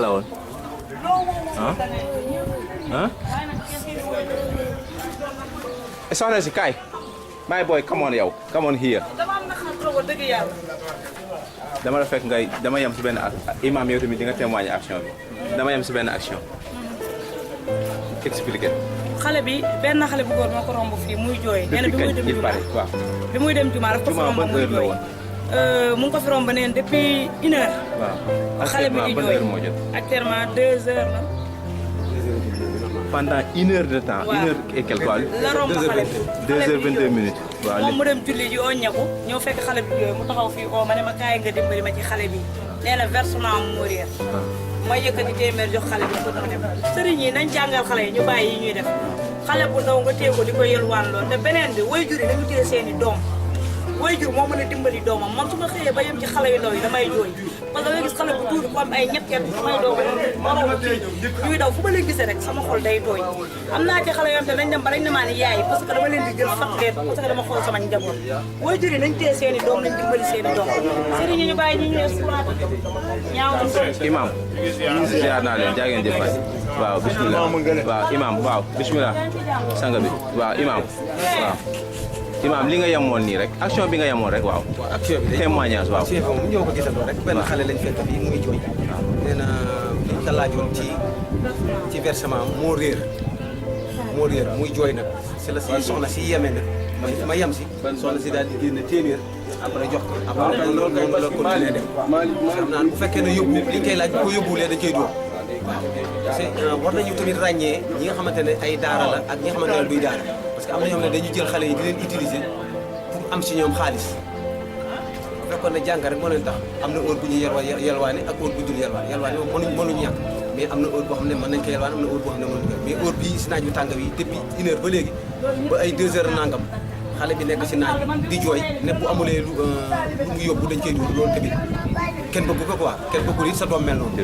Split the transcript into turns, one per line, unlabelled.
la woon ah soxna si kaay my boy come on yow come on here dama la fekk ngay dama yem si benn imam yow tamit di nga témoigner action bi dama yem si benn action expliquer
xale bi benn xale bu góor moo ko romb fii muy jooy nee na bi muy dem jumaa daf ko fi romb muy jooy mu ngi ko fi romb neen depuis 1 heure
waaw
xale bi di jooy actuellement 2 heures la
pendant 1 heure de temps 1 heure et quelque quoi
la romb xale bi
2 heures 22 minutes waaw
moom mu dem julli ji oññeeku ñëw fekk xale bi jooy mu taxaw fii oo ma ne ma kaay nga dimbali ma ci xale bi nee na versement mu réer ma yëkkati téeméer jox xale bi pour mu dem sëriñ yi nañ jàngal xale yi ñu bàyyi yi ñuy def xale bu ndaw nga téye ko di ko yëlwaan lool te beneen bi waajur yi nañu téye seen i doom waajur moo mën a dimbali doomam man su ma xëyee ba yem ci xale yu ndaw yi damay jooy parce que nga gis xale bu tuuti ko am ay ñetteel samay doom moroom kii ñuy daw fu ma leen gisee rek sama xol day tooy am naa ci xale yoo xam te nañ dem ba dañ ne maa ne yaay parce que dama leen di jël fat leen parce que dama xool sama njaboot waajur yi nañ téye seen i doom nañ dimbali seen i doom sëriñ yi ñu bàyyi ñu ñu exploité ñaaw
imam ziar naa leen jaa ngeen jëf waay waaw bismillah waaw imam waaw bismillah sanga bi waaw imam waaw imam li nga yemoon nii rek action bi nga yemoon rek waaw
action bi
témoignage waaw
moom ñoo ko gisandoo rek benn xale lañ fekk fii muy jooy nee na liñ ko laajoon ci versement moo réer muy jooy nag si la si soxna si yemee nag ma yem si soxna si daal di génne téeméer après jox ko après loolu kay la continuer dem xam naa bu fekkee ne yóbbu liñ koy laaj bu ko yóbbuwulee dañ koy dóor waaw parce que war nañu tamit ràññee ñi nga xamante ne ay daara la ak ñi nga xamante ne duy daara parce que am na ñoo xam ne dañuy jël xale yi di leen utiliser pour am si ñoom xaalis bu fekkoon ne jàng rek moo leen tax am na heure bu ñuy yelwaane ak heure bu dul yelwaane moom mënuñ ñàkk mais am na heure boo xam ne mën nañ ko yelwaane am na heure boo xam ne mënuñ ko mais heure bii si naaj bu tàng bi depuis 1 heure ba léegi ba ay 2 heures nangam xale bi nekk si naaj di jooy ne bu amulee lu mu yóbbu dañ koy dóor loolu tamit kenn bëggu ko quoi kenn bëggul it sa doom mel noonu